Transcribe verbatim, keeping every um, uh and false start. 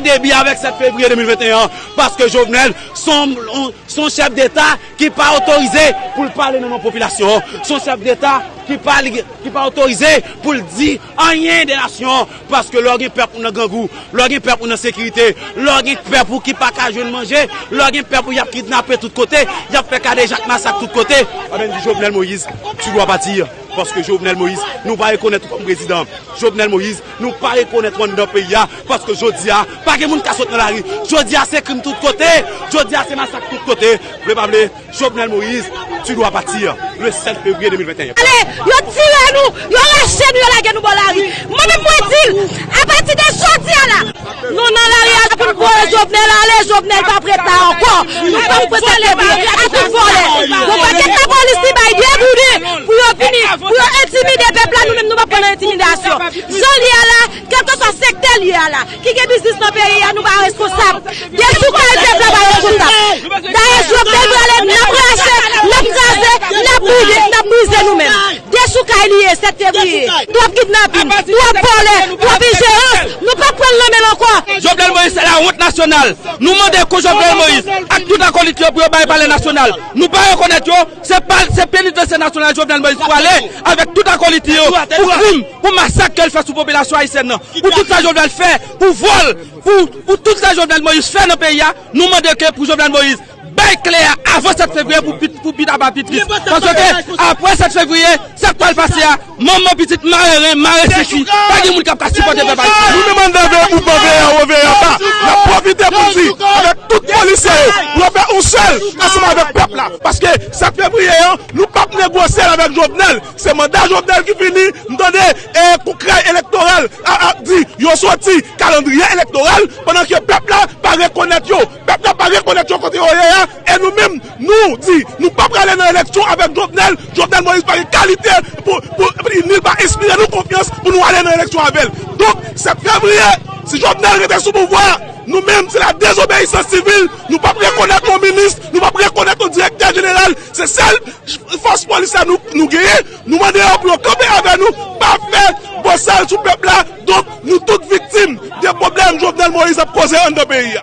Debi avèk sèt fevriye de mil venteyen an, paske Jovenel se yon, se yon chèf deta ki pa otorize pou l pale nan non popilasyon an. Se yon chèf deta ki pa, ki pa otorize pou l di anyen de nasyon an. Paske lè w gen pèp ou nan grangou, lè w gen pèp ou nan sekirite, lè w gen pèp ou ki pa ka jwenn manje, lè w gen pèp ou y ap kidnape tout kote, y ap fè kadejak, masak tout kote, anben n di Jovenel Moïse, tu dois partir. Paske Jovenel Moïse, nou pa rekonèt ou kòm prezidan. Jovenel Moïse, nou pa rekonèt ou anndan peyi a. Paske jodi a, pa gen moun k ka sot nan lari. Jodi a, se krim tout kote. Jodi a, se masak tout kote. Vle pa vle, Jovenel Moïse, tu dois partir le sept février deux mille vingt et un. Ale, yo tire nou, yo rache nou, yo lage nou bò lari. Mwen menm mwen di l, apati de jodi a la, nou nan lari a pou n voye Jovenel ale, Jovenel p ap ret la ankò. Nou p ap pran sèt fevriye ak tout vòlè. Yon pakèt lapolis li bay deboure pou yo vini, pou yo entimide pèp la, nou menm nou p ap pran nan entimidasyon. Jan l ye a la, kèlkeswa sektè l ye a la, ki gen biznis nan peyi a, nou pa responsab. Dechoukay pèp la pa responsab. Dayè, Jovenel prale, n ap rache, n ap kraze, n ap bride, n ap brize nou menm. Dechoukay li ye, sèt fevriye. Twòp kidnapin, twòp vòlè, twòp enjerans. Nou p ap pran l nan men l ankò. Jovenel Moïse, se la honte nationale. Nou mande kou Jovenel Moïse ak tout akolit yo pou yo bay palè nasyonal. Nou pa rekonèt yo, se pa, se penitansye nasyonal Jovenel Moïse prale avèk tout akolit yo pou krim, pou masak ke l fè sou popilasyon ayisyèn nan, pou tout sa Jovenel fè, pou vòl, pou, pou tout sa Jovenel Moïse fè nan peyi a, nou mande ke pou Jovenel Moïse bay kle a avan sèt fevriye pou pit, pou pita pa pit tris. Paske apre sèt fevriye, sa k pral pase a, manman pitit mare ren, mare sesi, pa gen moun k ap ka sipòte pèp ayisyen. Nou menm anndan veye pou veye anwo, veye anba, n ap pwofite pou n di avèk tout polisye yo, pou yo fè yon sèl ansanm avèk pèp la. Paske sèt fevriye an, nou p ap negosye l avèk Jovenel. Se manda Jovenel ki fini, m tande, e, koukrèy elektoral a, ap di yo soti kalandriye elektoral, pandan ke pèp la pa rekonèt yo. Pèp la pa rekonèt yo kote yo ye a, e nou menm, nou di, nou pa prale nan eleksyon avèk Jovenel. Jovenel Moïse pa gen kalite pou, pou, pou, ni l pa enspire nou konfyans pou nou ale nan eleksyon avè l. Donk, sèt fevriye, si Jovenel rete sou pouvwa a, nou menm, se la désobéissance civile, nou p ap rekonèt yon minis, nou p ap rekonèt yon direktè jeneral, se sèl fòs polis la nou, nou genyen, nou mande yo pou yo kanpe avè nou, pa fè bosal sou pèp la, donk nou tout viktim de pwoblèm Jovenel Moïse ap koze anndan peyi a.